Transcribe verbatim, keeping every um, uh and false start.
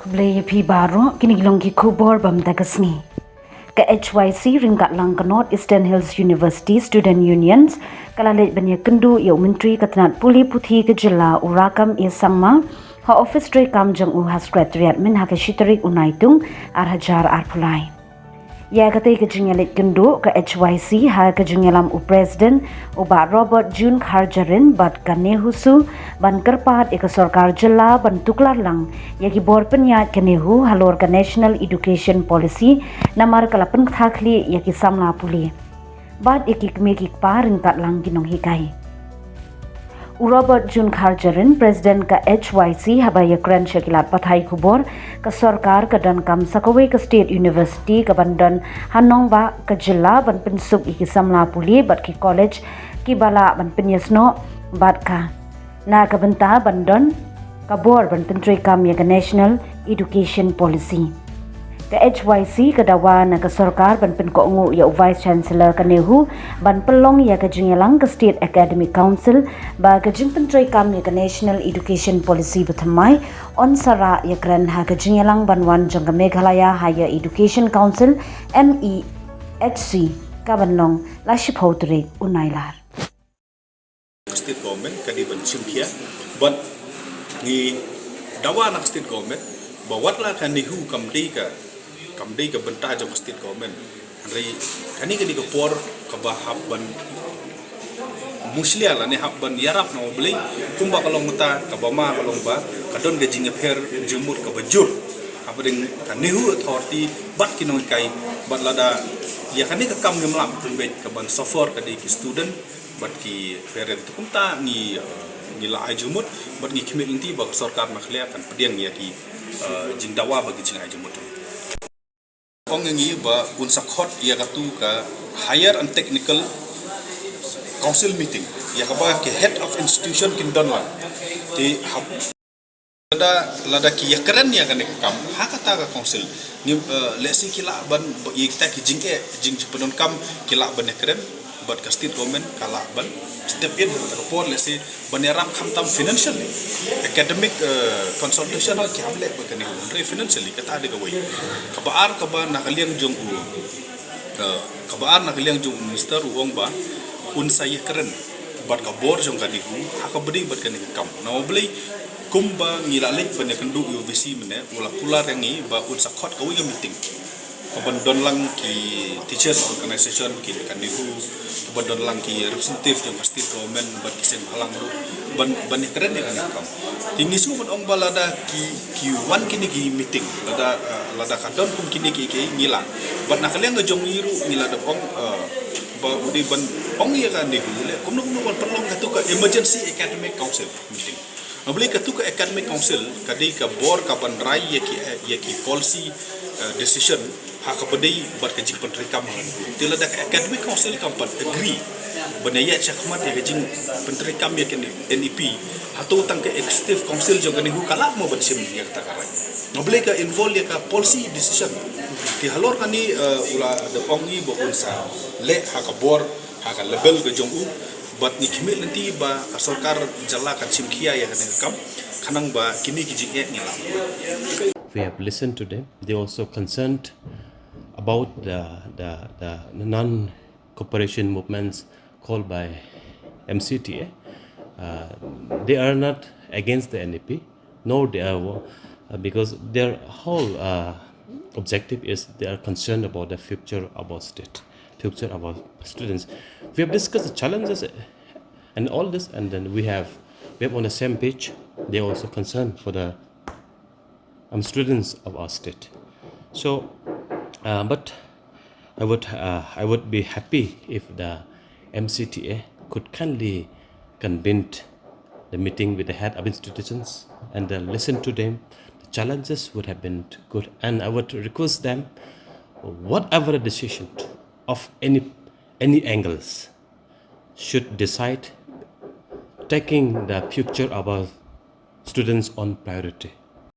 Khublei ïa phi baroh, kine ki long ki khubor ba mynta ka sngi. Ka H Y C ryngkat lang ka North Eastern Hills University Student Unions ka la leit ban ïakynduh ïa u Myntri ka tnat pule puthi ka jylla u Rakkam A Sangma ha office treikam jong u ha Secretariat mynha ka shi tarik u Naitung ar hajar arphew lai. Ïa katei ka jingïaleit kynduh ka H Y C ha ka jingïalam u President u Bah Robert June Kharjarin bad ka NEHUSU ban kyrpad ïa ka sorkar jylla ban tuklar lang ïa ki bor pynïaid ka NEHU halor ka National Education Policy namar ka la pynkthah khlieh ïa ki samla pule bad ïa ki kmie ki kpa ryngkat lang ki nonghikai. U Robert June Kharjarin, President ka H Y C, haba ïakren sha ki lad pathai khubor, ka sorkar ka donkam sa kawei ka State University ka ban don ha nongbah ka jylla ban pynsuk ïa ki samla pule bad ki college kiba lah ban pynïasnoh bad ka, na ka bynta ban don ka bor ban pyntreikam ïa ka National Education Policy. Ka H Y C ka dawa na ka sorkar ban pynkohnguh ïa u Vice Chancellor ka NEHU ban pynlong ïa ka jingïalang ka State Academic Council ba ka jingpyntreikam ïa ka National Education Policy bathymmai yn sa rah ïakren ha ka jingïalang ban wan jong ka Meghalaya Higher Education Council, M E H C, ka ban long la shiphew tarik u Nailar. State government ka dei ban shim khia bad ngi dawa na state government ba wat la ka NEHU kam dei ka kam dei ka bynta jong state government. Hynrei kane ka dei ka por kaba hap ban mushlia lane hap ban ïarap na U Blei kumba ka long mynta kaba ma ka long ba ka don ka jingïapher jingmut kaba jur hapdeng ka NEHU authority bad ki nonghikai bad lada ïa kane ka kam ngim lah pynbeit ka ban suffer ka dei ki student bad ki parent. Te kumta ngi ngi la ai jingmut bad ngi khmih lynti ba ka sorkar Meghalaya kan pdiang ïa ki jingdawa bad ki jingai jingmut. Ong ngi ba un sa khot ïa katu ka Higher and Technical Council meeting ïa kaba ki head of institution kin don lang. Te hap lada lada ki ïakren ïa kane ka kam ha kata ka council ngi lehse ki lah ban ïa kita ki jingeh jingpyndonkam ki lah ban ïakren bad ka state government ka lah ban step in ha kata ka por lehse ban ïarap khamtam financially, academic consultation ha ki hap leh bad kane hynrei financially kata dei kawei. Kaba ar kaba na ka liang jong u kaba ar na ka liang jong u minister u ong ba un sa ïakren bad ka bor jong ka NEHU ha kaba dei bad kane ka kam. Na U Blei kumba ngi la leit ban ïakynduh ïa u VC mynne u la kular ïa ngi ba un sa khot kawei ka meeting. Ka ban don lang ki teachers organization ki ka NEHU, ka ban don lang ki representative jong ka state government bad ki seng bhalang ruh ban ban ïakren ïa kane ka kam. Te ngi shu ban ong ba lada ki ki wan kine ki meeting lada lada ka don kum kine ki ki ngi la bad na ka liang ka jong ngi ruh ngi la da ong ba u dei ban ong ïa ka NEHU leh kumno kumno ban pynlong katu ka emergency academic council meeting. Na U Blei katu ka academic council ka dei ka bor ka ban rai ïa ki ïa ki policy decision ha kaba dei bad ka jingpyntreikam ha NEHU. Te lada ka academic council kam pat agree ban ïa shakhmat ïa ka jingpyntreikam ïa ka NEP hato tang ka executive council jong ka NEHU ka lah mo ban shim ïa kata ka rai. Na U Blei ka involve ïa ka policy decision. Te halor kane u la da ong i ba un sa leh ha ka bor ha ka level ka jong u bad ngi khmih lynti ba ka sorkar jylla kan shim khia ïa kane ka kam khnang ba kine ki jingeh ngi lah. We have listened to them. They also concerned about the the the non-cooperation movements called by M C T A. Uh, they are not against the N E P, nor they are uh, because their whole uh, objective is they are concerned about the future of our state, future of our students. We have discussed the challenges and all this, and then we have we have on the same page. They are also concerned for the um, students of our state. So, uh, but I would uh, I would be happy if the M C T A could kindly convene the meeting with the head of institutions and then listen to them. The challenges would have been good, and I would request them, whatever the decision of any any angles, should decide taking the future of our students on priority.